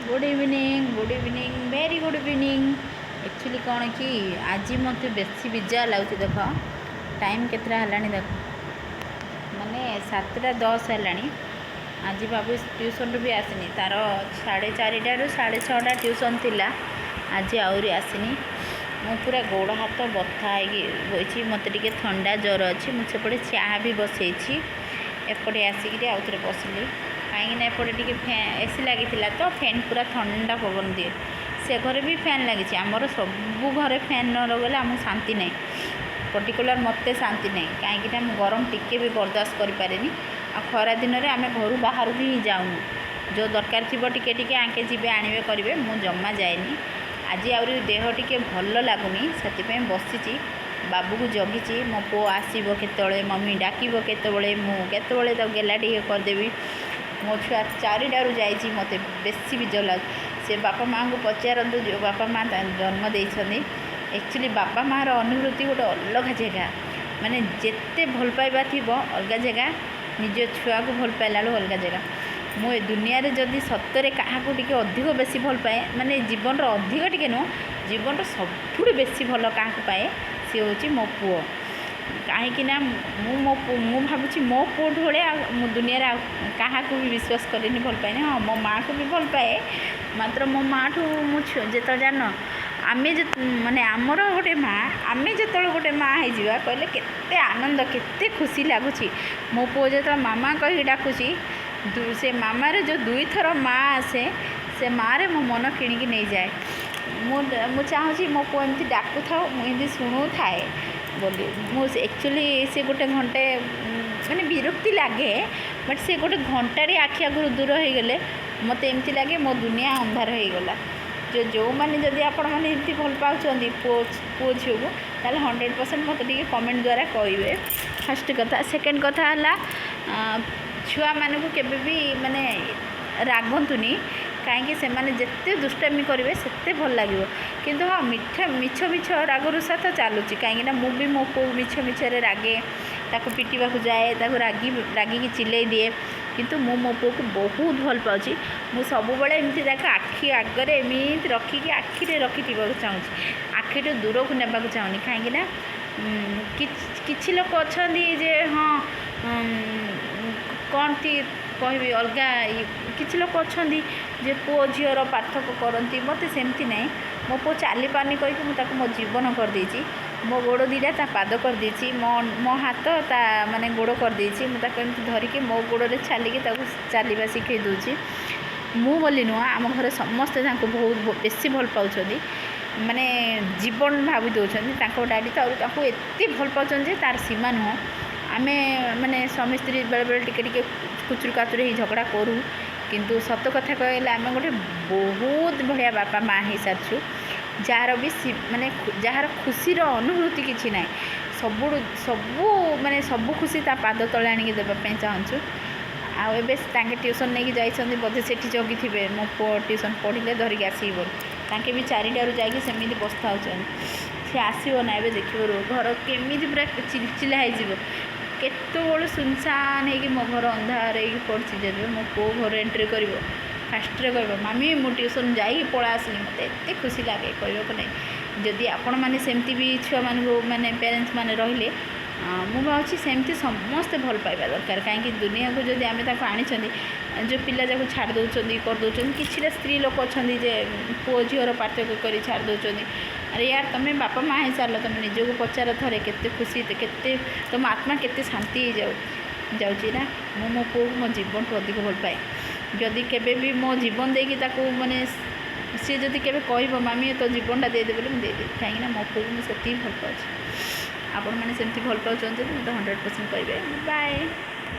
Good evening, good evening, very good evening. Actually କ'ଣ କି, ଆଜି ମୋତେ ବେଶୀ ବିଜାର ଲାଗୁଛି। ଦେଖ, ଟାଇମ୍ କେତେଟା ହେଲାଣି ଦେଖ, ମାନେ 7:10 ହେଲାଣି। ଆଜି ବାବୁ ଟ୍ୟୁସନ୍ରୁ ବି ଆସିନି। ତା'ର 4:30ରୁ 6:30 ଟ୍ୟୁସନ୍ ଥିଲା, ଆଜି ଆହୁରି ଆସିନି। ମୁଁ ପୁରା ଗୋଡ଼ ହାତ ବଥା ହେଇକି ବଇଛି। ମୋତେ ଟିକେ ଥଣ୍ଡା ଜ୍ୱର ଅଛି। ମୁଁ ସେପଟେ ଚାହା ବି ବସେଇଛି, ଏପଟେ ଆସିକିରି ଆଉ ଥରେ ବସିଲି, କାହିଁକିନା ଏପଟେ ଟିକେ ଏସି ଲାଗିଥିଲା ତ ଫ୍ୟାନ୍ ପୁରା ଥଣ୍ଡା ପବନ ଦିଏ। ସେ ଘରେ ବି ଫ୍ୟାନ୍ ଲାଗିଛି। ଆମର ସବୁ ଘରେ ଫ୍ୟାନ୍ ନ ଲଗେଇଲେ ଆମକୁ ଶାନ୍ତି ନାହିଁ। ପର୍ଟିକୁଲାର ମୋତେ ଶାନ୍ତି ନାହିଁ, କାହିଁକିନା ମୁଁ ଗରମ ଟିକେ ବି ବରଦାସ୍ତ କରିପାରେନି। ଆଉ ଖରା ଦିନରେ ଆମେ ଘରୁ ବାହାରକୁ ହିଁ ଯାଉନୁ। ଯେଉଁ ଦରକାର ଥିବ ଟିକେ ଟିକେ ଆଙ୍କେ ଯିବେ, ଆଣିବେ, କରିବେ। ମୁଁ ଜମା ଯାଏନି। ଆଜି ଆହୁରି ଦେହ ଟିକେ ଭଲ ଲାଗୁନି, ସେଥିପାଇଁ ବସିଛି, ବାବୁକୁ ଜଗିଛି। ମୋ ପୁଅ ଆସିବ କେତେବେଳେ, ମମି ଡାକିବ କେତେବେଳେ, ମୁଁ କେତେବେଳେ ତାକୁ ଗେଲା ଟିକେ କରିଦେବି। ମୋ ଛୁଆ 4ଟାରୁ ଯାଇଛି। ମୋତେ ବେଶୀ ବିଜାର ଲାଗୁଛି। ସେ ବାପା ମାଆଙ୍କୁ ପଚାରନ୍ତୁ, ଯେଉଁ ବାପା ମାଆ ଜନ୍ମ ଦେଇଛନ୍ତି। ଆକ୍ଚୁଆଲି ବାପା ମାଆର ଅନୁଭୂତି ଗୋଟେ ଅଲଗା ଜାଗା। ମାନେ ଯେତେ ଭଲ ପାଇବା ଥିବ ଅଲଗା ଜାଗା, ନିଜ ଛୁଆକୁ ଭଲ ପାଇଲା ବେଳକୁ ଅଲଗା ଜାଗା। ମୁଁ ଏ ଦୁନିଆରେ ଯଦି ସତରେ କାହାକୁ ଟିକେ ଅଧିକ ବେଶୀ ଭଲ ପାଏ, ମାନେ ଜୀବନର ଅଧିକ ଟିକେ ନୁହଁ, ଜୀବନର ସବୁଠୁ ବେଶୀ ଭଲ କାହାକୁ ପାଏ, ସିଏ ହେଉଛି ମୋ ପୁଅ। କାହିଁକି ନା ମୁଁ ମୋ ମୁଁ ଭାବୁଛି ମୋ ପୁଅଠୁ ଭଳିଆ ମୁଁ ଦୁନିଆରେ ଆଉ କାହାକୁ ବି ବିଶ୍ୱାସ କରେନି, ଭଲ ପାଏନି। ହଁ, ମୋ ମାଆକୁ ବି ଭଲ ପାଏ, ମାତ୍ର ମୋ ମାଆଠୁ ମୁଁ ଯେତେବେଳେ ଜାଣ ଆମେ ଯେ ମାନେ ଆମର ଗୋଟେ ମା', ଆମେ ଯେତେବେଳେ ଗୋଟେ ମା' ହେଇଯିବା କହିଲେ କେତେ ଆନନ୍ଦ, କେତେ ଖୁସି ଲାଗୁଛି। ମୋ ପୁଅ ଯେତେବେଳେ ମାମା କହିକି ଡାକୁଛି, ସେ ମାମାରେ ଯେଉଁ ଦୁଇଥର ମା' ଆସେ, ସେ ମାଆରେ ମୋ ମନ କିଣିକି ନେଇଯାଏ। ମୁଁ ଚାହୁଁଛି ମୋ ପୁଅ ଏମିତି ଡାକୁଥାଉ, ମୁଁ ଏମିତି ଶୁଣୁଥାଏ ବୋଲି। ମୁଁ ଆକ୍ଚୁଆଲି ସେ ଗୋଟେ ଘଣ୍ଟେ ମାନେ ବିରକ୍ତି ଲାଗେ, ବଟ୍ ସେ ଗୋଟେ ଘଣ୍ଟାରେ ଆଖି ଆଗରୁ ଦୂର ହେଇଗଲେ ମୋତେ ଏମିତି ଲାଗେ ମୋ ଦୁନିଆ ଅନ୍ଧାର ହେଇଗଲା। ଯେଉଁମାନେ ଯଦି ଆପଣମାନେ ଏମିତି ଭଲ ପାଉଛନ୍ତି ପୁଅ ଝିଅକୁ, ତାହେଲେ 100% ମୋତେ ଟିକେ କମେଣ୍ଟ ଦ୍ୱାରା କହିବେ। ଫାର୍ଷ୍ଟ କଥା। ସେକେଣ୍ଡ କଥା ହେଲା, ଛୁଆମାନଙ୍କୁ କେବେ ବି ମାନେ ରାଗନ୍ତୁନି, କାହିଁକି ସେମାନେ ଯେତେ ଦୁଷ୍ଟାମି କରିବେ ସେତେ ଭଲ ଲାଗିବ। କିନ୍ତୁ ହଁ, ମିଠା ମିଛ ମିଛ ରାଗ ରୁଷା ତ ଚାଲୁଛି, କାହିଁକିନା ମୁଁ ବି ମୋ ପୁଅ ମିଛ ମିଛରେ ରାଗେ, ତାକୁ ପିଟିବାକୁ ଯାଏ, ତାକୁ ରାଗି ରାଗିକି ଚିଲେଇ ଦିଏ। କିନ୍ତୁ ମୁଁ ମୋ ପୁଅକୁ ବହୁତ ଭଲ ପାଉଛି। ମୁଁ ସବୁବେଳେ ଏମିତି ତାକୁ ଆଖି ଆଗରେ ଏମିତି ରଖିକି ଆଖିରେ ରଖିଥିବାକୁ ଚାହୁଁଛି, ଆଖିଠୁ ଦୂରକୁ ନେବାକୁ ଚାହୁଁନି। କାହିଁକିନା କିଛି ଲୋକ ଅଛନ୍ତି ଯେ ହଁ, କ'ଣ କହିବି, ଅଲଗା କିଛି ଲୋକ ଅଛନ୍ତି ଯେ ପୁଅ ଝିଅର ପାର୍ଥକ୍ୟ କରନ୍ତି। ମୋତେ ସେମିତି ନାହିଁ। ମୋ ପୁଅ ଚାଲିପାରୁନି କହିକି ମୁଁ ତାକୁ ମୋ ଜୀବନ କରିଦେଇଛି। ମୋ ଗୋଡ଼ ଦୁଇଟା ତା ପାଦ କରିଦେଇଛି, ମୋ ହାତ ତା ମାନେ ଗୋଡ଼ କରିଦେଇଛି। ମୁଁ ତାକୁ ଏମିତି ଧରିକି ମୋ ଗୋଡ଼ରେ ଚାଲିକି ତାକୁ ଚାଲିବା ଶିଖେଇ ଦେଉଛି। ମୁଁ ବୋଲି ନୁହଁ, ଆମ ଘରେ ସମସ୍ତେ ତାଙ୍କୁ ବହୁତ ବେଶୀ ଭଲ ପାଉଛନ୍ତି, ମାନେ ଜୀବନ ଭାବି ଦେଉଛନ୍ତି। ତାଙ୍କ ଡାଡ଼ି ତ ଆହୁରି ତାକୁ ଏତେ ଭଲ ପାଉଛନ୍ତି ଯେ ତା'ର ସୀମା ନୁହଁ। ଆମେ ମାନେ ସ୍ୱାମୀ ସ୍ତ୍ରୀ ବେଳେବେଳେ ଟିକେ ଟିକେ କୁଚୁରୁ କାଚୁରୁ ହେଇ ଝଗଡ଼ା କରୁ, କିନ୍ତୁ ସତ କଥା କହିଲେ ଆମେ ଗୋଟେ ବହୁତ ବଢ଼ିଆ ବାପା ମାଆ ହେଇସାରିଛୁ, ଯାହାର ବି ମାନେ ଯାହାର ଖୁସିର ଅନୁଭୂତି କିଛି ନାହିଁ। ସବୁଠୁ ସବୁ ମାନେ ସବୁ ଖୁସି ତା ପାଦ ତଳେ ଆଣିକି ଦେବା ପାଇଁ ଚାହୁଁଛୁ। ଆଉ ଏବେ ତାଙ୍କେ ଟ୍ୟୁସନ୍ ନେଇକି ଯାଇଛନ୍ତି, ବୋଧେ ସେଠି ଜଗିଥିବେ ମୋ ପୁଅ ଟ୍ୟୁସନ୍ ପଢ଼ିଲେ ଧରିକି ଆସିବି ବୋଲି। ତାଙ୍କେ ବି 4ଟାରୁ ଯାଇକି ସେମିତି ବସିଥାଉଛନ୍ତି। ସେ ଆସିବ ନା ଏବେ ଦେଖିବ, ଘର କେମିତି ପୁରା ଚିଲଚିଲା ହେଇଯିବ। କେତେବେଳୁ ସୁନସାନ ହେଇକି ମୋ ଘର ଅନ୍ଧାର ହେଇକି ପଡ଼ିଛି। ଯେତେବେଳେ ମୋ ପୁଅ ଘରେ ଏଣ୍ଟ୍ରି କରିବ, ଫାଷ୍ଟରେ କହିବ, "ମାମି, ମୁଁ ଟ୍ୟୁସନ୍ ଯାଇକି ପଳେଇ ଆସିଲି।" ମୋତେ ଏତେ ଖୁସି ଲାଗେ କହିବାକୁ ନାହିଁ। ଯଦି ଆପଣମାନେ ସେମିତି ବି ଛୁଆମାନଙ୍କୁ ମାନେ ପ୍ୟାରେଣ୍ଟସ୍ ମାନେ ରହିଲେ, ମୁଁ ଭାବୁଛି ସେମିତି ସମସ୍ତେ ଭଲ ପାଇବା ଦରକାର। କାହିଁକି ଦୁନିଆକୁ ଯଦି ଆମେ ତାକୁ ଆଣିଛନ୍ତି, ଯେଉଁ ପିଲା ଯାକୁ ଛାଡ଼ି ଦେଉଛନ୍ତି, କରିଦେଉଛନ୍ତି। କିଛିଟା ସ୍ତ୍ରୀ ଲୋକ ଅଛନ୍ତି ଯେ ପୁଅ ଝିଅର ପାର୍ଥକ୍ୟ କରି ଛାଡ଼ି ଦେଉଛନ୍ତି। ଆରେ ୟାର, ତୁମେ ବାପା ମାଆ ହେଇସାରିଲ, ତୁମେ ନିଜକୁ ପଚାର ଥରେ, କେତେ ଖୁସି, କେତେ ତୁମ ଆତ୍ମା କେତେ ଶାନ୍ତି ଯାଉଛି ନା। ମୁଁ ମୋ ପୁଅକୁ ମୋ ଜୀବନଠୁ ଅଧିକ ଭଲ ପାଏ। ଯଦି କେବେ ବି ମୋ ଜୀବନ ଦେଇକି ତାକୁ ମାନେ ସିଏ ଯଦି କେବେ କହିବ, "ମାମି, ତୋ ଜୀବନଟା ଦେଇଦେ" ବୋଲି, ମୁଁ ଦେଇଦେବି, କାହିଁକିନା ମୋ ପୁଅକୁ ମୁଁ ସେତିକି ଭଲ ପାଉଛି। ଆପଣମାନେ ସେମିତି ଭଲ ପାଉଛନ୍ତି ଯଦି ମୋତେ 100% କହିବେ। ବାଏ।